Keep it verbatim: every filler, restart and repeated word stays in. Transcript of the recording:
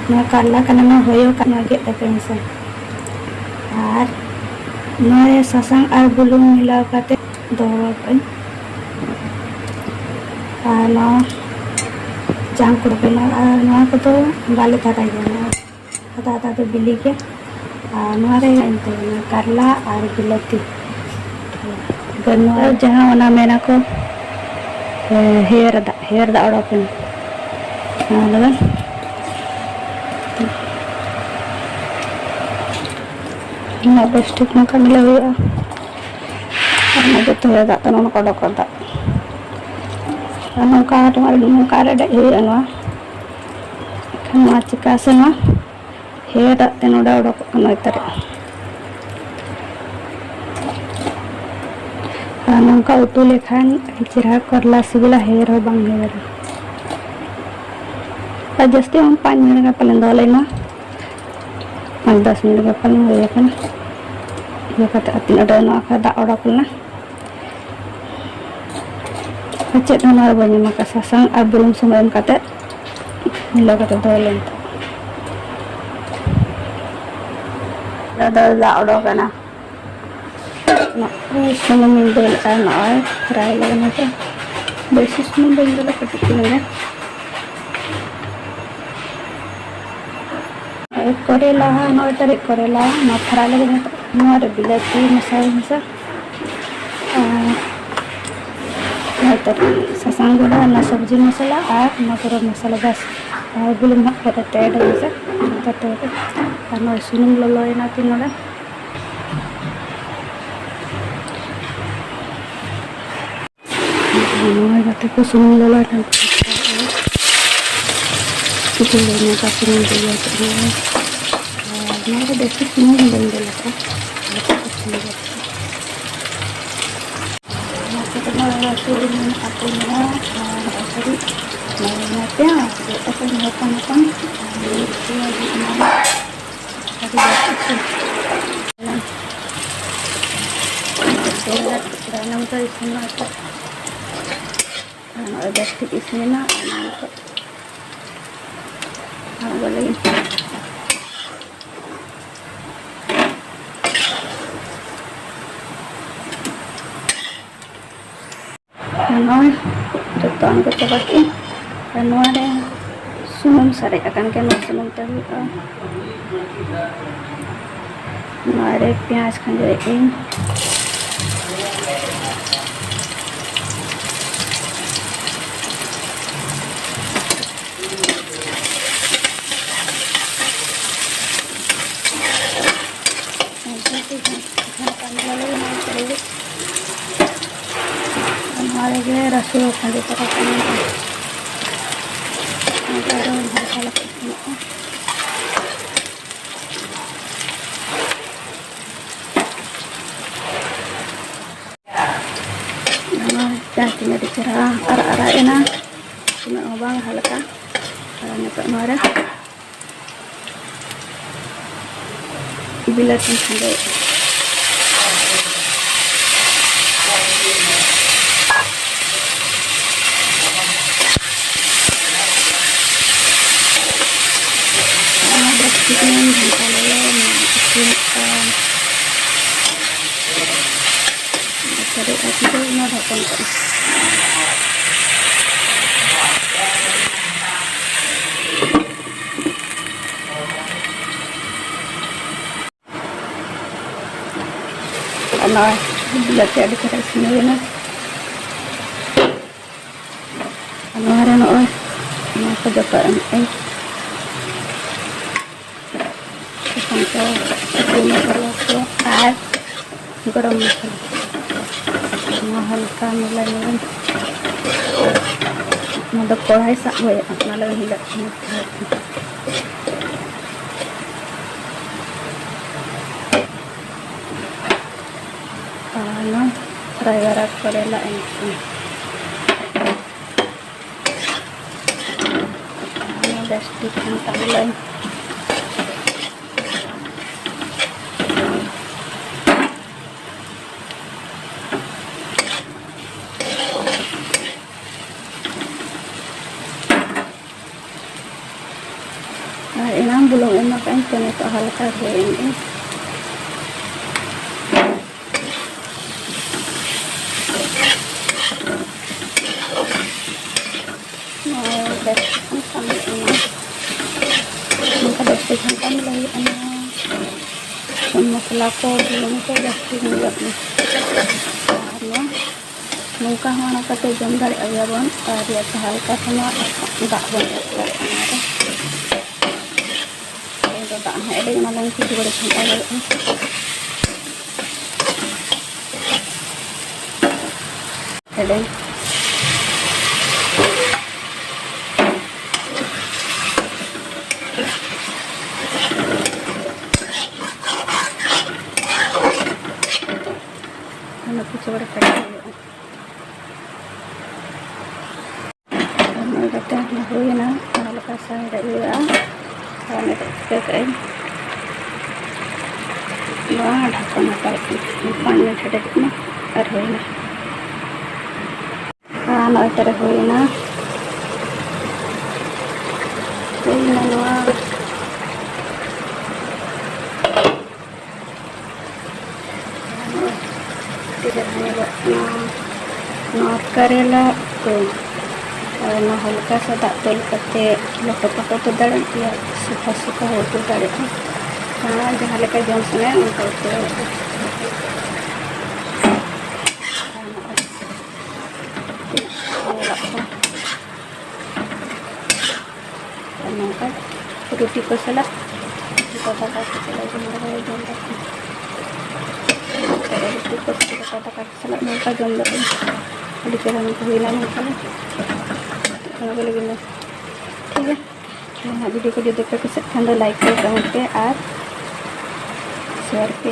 ᱱᱚᱣᱟ ᱠᱟᱨᱞᱟ ᱠᱟᱱᱟ, ᱱᱚᱣᱟ ᱦᱚᱭᱚ ᱠᱟᱜ, ᱱᱚᱣᱟ ᱜᱮᱫ ᱠᱟᱛᱮ ᱢᱮᱥᱟ᱾ ᱟᱨ ᱱᱚᱣᱟ ᱨᱮ ᱥᱟᱥᱟᱝ ᱟᱨ ᱵᱩᱞᱩᱝ ᱢᱤᱞᱟᱣ ᱠᱟᱛᱮ ᱫᱚᱦᱚ ᱠᱟᱜ ᱟᱹᱧ᱾ ᱟᱨ ᱱᱚᱣᱟ ᱡᱟᱝ ᱠᱚ ᱵᱮᱱᱟᱣ, ᱟᱨ ᱱᱚᱣᱟ ᱠᱚᱫᱚ ᱵᱟᱞᱮ ᱛᱟᱨᱟᱭ ᱜᱮᱭᱟ, ᱱᱚᱣᱟ ᱟᱫᱟ ᱟᱫᱟ ᱫᱚ ᱵᱤᱞᱤ ᱜᱮ᱾ ᱟᱨ ᱱᱚᱣᱟ ᱨᱮ ᱮᱱᱛᱮ ᱠᱟᱨᱞᱟ ᱟᱨ ᱵᱤᱞᱟᱹᱛᱤ, ᱜᱟᱹᱱᱩᱣᱟᱹ ᱡᱟᱦᱟᱸ ᱚᱱᱟ ᱢᱮᱱᱟᱠᱚ, ᱦᱮ-, ᱦᱮᱣᱮᱨ ᱫᱟᱜ, ᱦᱮᱣᱮᱨ ᱫᱟᱜ ᱚᱰᱚᱠ ᱮᱱᱟ᱾ ᱚᱱᱟ ᱫᱚ ᱩᱱᱟᱹᱜ ᱵᱮᱥ ᱴᱷᱤᱠ ᱱᱚᱝᱠᱟ ᱢᱤᱞᱟᱹᱣ ᱦᱩᱭᱩᱜᱼᱟ᱾ ᱟᱨ ᱚᱱᱟ ᱡᱚᱛᱚ ᱦᱮᱣᱮᱨ ᱫᱟᱜ ᱛᱮ ᱱᱚᱝᱠᱟ ᱚᱰᱚᱠ ᱠᱟᱜ ᱫᱟᱜ᱾ ᱟᱨ ᱱᱚᱝᱠᱟ, ᱱᱚᱝᱠᱟ ᱨᱮᱰᱮᱡ ᱦᱩᱭᱩᱜᱼᱟ ᱱᱚᱣᱟ᱾ ᱮᱱᱠᱷᱟᱱ ᱱᱚᱣᱟ ᱪᱤᱠᱟ ᱥᱮ ᱱᱚᱣᱟ ᱦᱮᱣᱮᱨ ᱫᱟᱜ ᱛᱮ ᱱᱚᱰᱮ ᱚᱰᱚᱠᱚᱜ ᱠᱟᱱᱟ ᱱᱚᱜᱼᱚᱭ ᱛᱟᱨᱮ᱾ ᱟᱨ ᱱᱚᱝᱠᱟ ᱩᱛᱩ ᱞᱮᱠᱷᱟᱱ ᱟᱹᱰᱤ ᱪᱮᱦᱨᱟ ᱠᱚᱨᱞᱟ ᱥᱤᱵᱤᱞᱟ, ᱦᱮᱣᱮᱨ ᱦᱚᱸ ᱵᱟᱝ ᱦᱮᱣᱮᱨᱟ᱾ ᱟᱨ ᱡᱟᱹᱥᱛᱤ ᱦᱚᱸ ᱯᱟᱸᱪ ᱢᱤᱱᱤᱴ ᱜᱟᱱ ᱯᱟᱞᱮᱱ ᱫᱚᱦᱚ ᱞᱮᱱᱟ, ᱯᱟᱸᱪ ᱫᱚᱥ ᱢᱤᱱᱤᱴ ᱜᱟᱱ ᱯᱟᱞᱮᱱ ᱦᱩᱭ ᱟᱠᱟᱱᱟ᱾ ᱤᱭᱟᱹ ᱠᱟᱛᱮ ᱟᱨ ᱛᱤᱱᱟᱹᱜ ᱰᱷᱮᱨ ᱱᱚᱣᱟ ᱠᱷᱚᱱ ᱫᱟᱜ ᱚᱰᱚᱠ ᱞᱮᱱᱟ᱾ ᱟᱨ ᱪᱮᱫ ᱦᱚᱸ ᱱᱚᱣᱟ ᱨᱮ ᱵᱟᱹᱧ ᱮᱢ ᱟᱠᱟᱫᱼᱟ, ᱥᱟᱥᱟᱝ ᱟᱨ ᱵᱩᱞᱩᱝ ᱥᱩᱱᱩᱢ ᱮᱢ ᱠᱟᱛᱮ ᱢᱤᱞᱟᱹᱣ ᱠᱟᱛᱮ ᱫᱚᱦᱚ ᱞᱮᱱ ᱛᱟᱵᱚᱱ᱾ ᱫᱟᱜ ᱚᱰᱚᱠ ᱮᱱᱟ᱾ ᱱᱚᱜᱼᱚᱭ ᱥᱩᱱᱩᱢᱤᱧ ᱫᱩᱞ ᱟᱠᱟᱫᱼᱟ, ᱱᱚᱜᱼᱚᱭ ᱯᱷᱨᱟᱭ ᱞᱟᱹᱜᱤᱫ ᱦᱮᱸᱥᱮ᱾ ᱵᱮᱥᱤ ᱥᱩᱱᱩᱢ ᱵᱟᱹᱧ ᱫᱩᱞᱟ, ᱠᱟᱹᱴᱤᱡ ᱪᱩᱞᱩᱝ ᱜᱮ᱾ ᱱᱚᱜᱼᱚᱭ ᱠᱚᱨᱮᱞᱟ, ᱱᱚᱜᱼᱚᱭ ᱛᱟᱨᱮᱡ ᱠᱚᱨᱮᱞᱟ, ᱱᱚᱣᱟ ᱯᱷᱨᱟᱭ ᱞᱟᱹᱜᱤᱫ ᱱᱤᱛᱚᱜ ᱱᱚᱣᱟ ᱨᱮ ᱵᱤᱞᱟᱹᱛᱤ ᱢᱮᱥᱟᱭ ᱢᱮᱥᱟ᱾ ᱟᱨ ᱱᱚᱜᱼᱚᱭ ᱛᱟᱨᱮᱡ ᱥᱟᱥᱟᱝ ᱜᱩᱰᱟᱹ, ᱚᱱᱟ ᱥᱚᱵᱽᱡᱤ ᱢᱚᱥᱞᱟ ᱟᱨ ᱚᱱᱟ ᱜᱚᱨᱚᱢ ᱢᱚᱥᱞᱟ, ᱵᱟᱥ᱾ ᱟᱨ ᱵᱩᱞᱩᱝ ᱦᱟᱸᱜ ᱯᱚᱨᱮ ᱛᱮ ᱮᱰ ᱢᱮᱥᱟ᱾ ᱱᱚᱝᱠᱟ ᱛᱮ ᱟᱨ ᱱᱚᱜᱼᱚᱭ ᱥᱩᱱᱩᱢ ᱞᱚᱞᱚᱭᱮᱱᱟ ᱛᱤᱧ ᱱᱚᱰᱮ᱾ ᱱᱚᱣᱟ ᱡᱟᱛᱮ ᱠᱚ ᱥᱩᱱᱩᱢ ᱞᱚᱞᱚ ᱟᱠᱟᱱ ᱠᱤᱪᱷᱩ ᱞᱟᱹᱭ ᱧᱚᱜᱟ ᱥᱩᱱᱩᱢ ᱫᱚ ᱤᱭᱟᱹ ᱠᱮᱫ ᱜᱮ᱾ ᱟᱨ ᱱᱚᱣᱟ ᱨᱮ ᱵᱮᱥᱤ ᱥᱩᱱᱩᱢ ᱵᱟᱹᱧ ᱫᱩᱞ ᱟᱠᱟᱫᱼᱟ᱾ ᱚᱱᱟ ᱠᱚᱫᱚ ᱱᱚᱣᱟ ᱥᱩᱱᱩᱢ ᱢᱮᱱᱟᱜᱼᱟ ᱛᱚ ᱱᱚᱣᱟ, ᱟᱨ ᱱᱚᱣᱟ ᱠᱟᱹᱴᱤᱡ ᱱᱚᱣᱟ ᱯᱮᱸᱭᱟᱡᱽ ᱜᱮᱫ ᱠᱟᱛᱮ ᱦᱚᱯᱚᱱ ᱦᱚᱯᱚᱱ ᱟᱹᱰᱤ ᱡᱟᱹᱥᱛᱤ ᱥᱩᱱᱩᱢ᱾ ᱫᱟᱱᱟᱢ ᱠᱚ ᱤᱥᱤᱱ ᱢᱟ ᱮᱱᱛᱮᱫ᱾ ᱟᱨ ᱱᱚᱜᱼᱚᱭ ᱵᱮᱥ ᱴᱷᱤᱠ ᱤᱥᱤᱱ ᱮᱱᱟ᱾ ᱟᱨ ᱱᱚᱜᱼᱚᱭ ᱱᱤᱛᱚᱜ ᱟᱬᱜᱚ ᱞᱟᱹᱜᱤᱫ᱾ ᱱᱚᱜᱼᱚᱭ ᱡᱚᱛᱚ ᱟᱬᱜᱚ ᱪᱟᱵᱟ ᱠᱮᱫᱟᱹᱧ᱾ ᱟᱨ ᱱᱚᱣᱟ ᱨᱮ ᱥᱩᱱᱩᱢ ᱥᱟᱨᱮᱡ ᱟᱠᱟᱱ ᱜᱮᱭᱟ, ᱱᱚᱣᱟ ᱥᱩᱱᱩᱢ ᱛᱮ ᱦᱩᱭᱩᱜᱼᱟ᱾ ᱱᱚᱣᱟ ᱨᱮ ᱯᱮᱸᱭᱟᱡᱽ ᱠᱷᱟᱸᱡᱚᱭᱮᱫ ᱟᱹᱧ᱾ ᱱᱚᱣᱟ ᱨᱮᱜᱮ ᱨᱟᱹᱥᱩᱱ ᱠᱷᱟᱸᱡᱚ ᱛᱚᱨᱟ ᱠᱟᱜ ᱦᱩᱭᱩᱜᱼᱟ᱾ ᱚᱱᱠᱟ ᱟᱨᱚ ᱦᱟᱞᱠᱟ ᱦᱟᱞᱠᱟ ᱤᱥᱤᱱᱚᱜᱼᱟ᱾ ᱱᱚᱣᱟ ᱪᱟ ᱛᱤᱱᱟᱹᱜ ᱟᱹᱰᱤ ᱪᱮᱦᱨᱟ ᱟᱨᱟᱜ ᱟᱨᱟᱜ ᱮᱱᱟ, ᱩᱱᱟᱹᱜ ᱦᱚᱸ ᱵᱟᱝ ᱦᱟᱞᱠᱟ᱾ ᱟᱨ ᱱᱤᱛᱚᱜ ᱱᱚᱣᱟ ᱨᱮ ᱵᱤᱞᱟᱹᱛᱤ ᱠᱷᱟᱸᱡᱚᱭᱮᱫᱼᱟ᱾ ᱚᱱᱟ ᱵᱮᱥ ᱴᱷᱤᱠ ᱤᱧ ᱜᱷᱟᱱᱴᱟ ᱞᱮᱜᱮ, ᱱᱚᱣᱟ ᱤᱥᱤᱱᱚᱜ ᱠᱟᱱ᱾ ᱥᱟᱰᱮ ᱟᱨ ᱱᱤᱛᱚᱜ ᱚᱱᱟ ᱰᱷᱟᱠᱚᱱ ᱠᱟᱜᱼᱟ᱾ ᱟᱨ ᱱᱚᱜᱼᱚᱭ ᱵᱤᱞᱟᱹᱛᱤ ᱟᱹᱰᱤ ᱪᱮᱦᱨᱟ ᱤᱥᱤᱱ ᱦᱩᱭᱱᱟ᱾ ᱟᱨ ᱱᱚᱣᱟ ᱨᱮ ᱱᱚᱜᱼᱚᱭ ᱱᱚᱣᱟ ᱠᱚ ᱡᱚᱛᱚ ᱮᱢ ᱟᱹᱧ᱾ ᱥᱟᱥᱟᱝ ᱠᱚ, ᱡᱤᱨᱟᱹ ᱢᱚᱥᱞᱟ ᱠᱚ ᱟᱨ ᱜᱚᱨᱚᱢ ᱢᱚᱥᱞᱟ᱾ ᱱᱚᱣᱟ ᱦᱟᱞᱠᱟ ᱢᱮᱞᱟ ᱧᱚᱜ ᱱᱚᱣᱟ ᱫᱚ ᱠᱚᱲᱦᱟᱭ ᱥᱟᱵ ᱦᱩᱭᱩᱜᱼᱟ, ᱚᱱᱟ ᱞᱟᱹᱜᱤᱫ ᱦᱤᱞᱟᱹᱜ ᱠᱟᱱᱟ᱾ ᱟᱨ ᱱᱚᱣᱟ ᱯᱷᱨᱟᱭ ᱵᱟᱲᱟ ᱠᱚᱨᱮ ᱞᱟᱜ ᱮᱢ ᱠᱟᱜᱼᱟ᱾ ᱟᱨ ᱱᱚᱣᱟ ᱵᱮᱥ ᱴᱷᱤᱠ ᱜᱷᱟᱱᱴᱟ ᱦᱩᱭᱩᱜᱼᱟ᱾ ᱵᱩᱞᱩᱝ ᱮᱢ ᱟᱠᱟᱫᱟᱹᱧ ᱛᱚ, ᱱᱤᱛᱚᱜ ᱦᱟᱞᱠᱟ ᱦᱩᱭ ᱮᱱ ᱜᱮ᱾ ᱱᱚᱜᱼᱚᱭ ᱵᱮᱥ ᱴᱷᱤᱠ ᱥᱟᱢᱵᱟᱣ ᱮᱱᱟ᱾ ᱱᱚᱝᱠᱟ ᱵᱮᱥ ᱴᱷᱤᱠ ᱥᱟᱢᱵᱟᱣ ᱞᱟᱹᱜᱤᱫ ᱚᱱᱟ ᱢᱚᱥᱞᱟ ᱠᱚ, ᱵᱩᱞᱩᱝ ᱠᱚ ᱡᱟᱹᱥᱛᱤ ᱦᱩᱭᱩᱜ ᱢᱟ᱾ ᱟᱨ ᱱᱚᱣᱟ ᱱᱚᱝᱠᱟ ᱦᱚᱸ ᱚᱱᱟ ᱠᱟᱛᱮ ᱡᱚᱢ ᱫᱟᱲᱮᱭᱟᱜ ᱜᱮᱭᱟ ᱵᱚᱱ, ᱟᱨ ᱭᱟ ᱛᱚ ᱦᱟᱞᱠᱟ ᱥᱟᱢᱟᱜ ᱫᱟᱜ ᱵᱚᱱ ᱮᱰ ᱫᱟᱲᱮᱭᱟᱜᱼᱟ ᱚᱱᱟ ᱨᱮ᱾ ᱤᱧ ᱫᱚ ᱫᱟᱜ ᱦᱚᱸ ᱮᱰ ᱮᱢᱟ ᱞᱮᱱ ᱠᱷᱤᱪᱩᱲᱤ ᱜᱷᱟᱱᱴᱟ ᱫᱟᱲᱮᱭᱟᱜᱼᱟ᱾ ᱦᱮᱰᱮᱧ᱾ ᱚᱱᱟ ᱠᱚ ᱪᱚᱲ ᱠᱟᱜ ᱦᱩᱭᱩᱜᱼᱟ᱾ ᱱᱚᱜᱼᱚᱭ ᱠᱟᱛᱮ ᱦᱩᱭᱮᱱᱟ, ᱚᱱᱟ ᱞᱮᱠᱟ ᱥᱟᱭ ᱨᱮ ᱤᱭᱟᱹᱜᱼᱟ᱾ ᱟᱨ ᱱᱤᱛᱚᱜ ᱪᱤᱠᱟᱹ ᱠᱟᱜ ᱟᱹᱧ, ᱱᱚᱣᱟ ᱰᱷᱟᱠᱚᱱ ᱦᱟᱛᱟᱣ ᱠᱟᱜ ᱟᱹᱧ᱾ ᱯᱟᱸᱪ ᱢᱤᱱᱤᱴ ᱦᱮᱰᱮᱡᱚᱜ ᱢᱟ, ᱟᱨ ᱦᱩᱭᱮᱱᱟ᱾ ᱟᱨ ᱱᱚᱜᱼᱚᱭ ᱛᱟᱨᱮ ᱦᱩᱭᱮᱱᱟ, ᱦᱩᱭᱮᱱᱟ ᱱᱚᱣᱟ᱾ ᱟᱹᱰᱤ ᱪᱮᱦᱨᱟ ᱧᱮᱞᱚᱜ ᱠᱟᱱᱟ᱾ ᱱᱚᱣᱟ ᱠᱟᱨᱮᱞᱟ ᱩᱛᱩ, ᱟᱨ ᱚᱱᱟ ᱦᱟᱞᱠᱟ ᱥᱟ ᱫᱟᱜ ᱫᱩᱞ ᱠᱟᱛᱮ ᱞᱚᱴᱚ ᱯᱚᱴᱚ ᱩᱛᱩ ᱫᱟᱲᱮᱭᱟᱜ ᱜᱮᱭᱟ, ᱥᱩᱠᱷᱟ ᱥᱩᱠᱷᱟ ᱦᱚᱸ ᱩᱛᱩ ᱫᱟᱲᱮᱭᱟᱜᱼᱟ᱾ ᱟᱨ ᱡᱟᱦᱟᱸ ᱞᱮᱠᱟ ᱡᱚᱢ ᱥᱟᱱᱟᱭᱟ ᱚᱱᱠᱟ ᱩᱛᱩ ᱫᱟᱲᱮᱭᱟᱜᱼᱟ᱾ ᱟᱨ ᱱᱚᱜᱼᱚᱭ ᱧᱮᱞᱚᱜ ᱠᱟᱱᱟ᱾ ᱟᱨ ᱱᱚᱝᱠᱟ ᱨᱩᱴᱤ ᱠᱚ ᱥᱟᱞᱟᱜ, ᱫᱟᱠᱟ ᱠᱚ ᱥᱟᱞᱟᱜ ᱡᱚᱢ ᱫᱚ ᱡᱚᱢ ᱫᱟᱠᱚ᱾ ᱨᱩᱴᱤ ᱠᱚ ᱥᱟᱞᱟᱜ, ᱫᱟᱠᱟ ᱠᱚ ᱥᱟᱞᱟᱜ ᱱᱚᱝᱠᱟ ᱡᱚᱢ ᱫᱚ ᱟᱹᱰᱤ ᱪᱮᱦᱨᱟ ᱱᱚᱝᱠᱟ ᱦᱩᱭᱱᱟ᱾ ᱱᱚᱝᱠᱟ ᱚᱱᱟ ᱠᱚ ᱞᱟᱹᱜᱤᱫ ᱫᱚ ᱴᱷᱤᱠ ᱜᱮᱭᱟ᱾ ᱱᱚᱣᱟ ᱵᱷᱤᱰᱤᱭᱳ ᱠᱚ ᱡᱩᱫᱤ ᱯᱮ ᱠᱩᱥᱤᱭᱟᱜ ᱠᱷᱟᱱ ᱫᱚ ᱞᱟᱭᱤᱠ ᱯᱮ, ᱠᱚᱢᱮᱱᱴ ᱯᱮ ᱟᱨ ᱥᱮᱭᱟᱨ ᱯᱮ᱾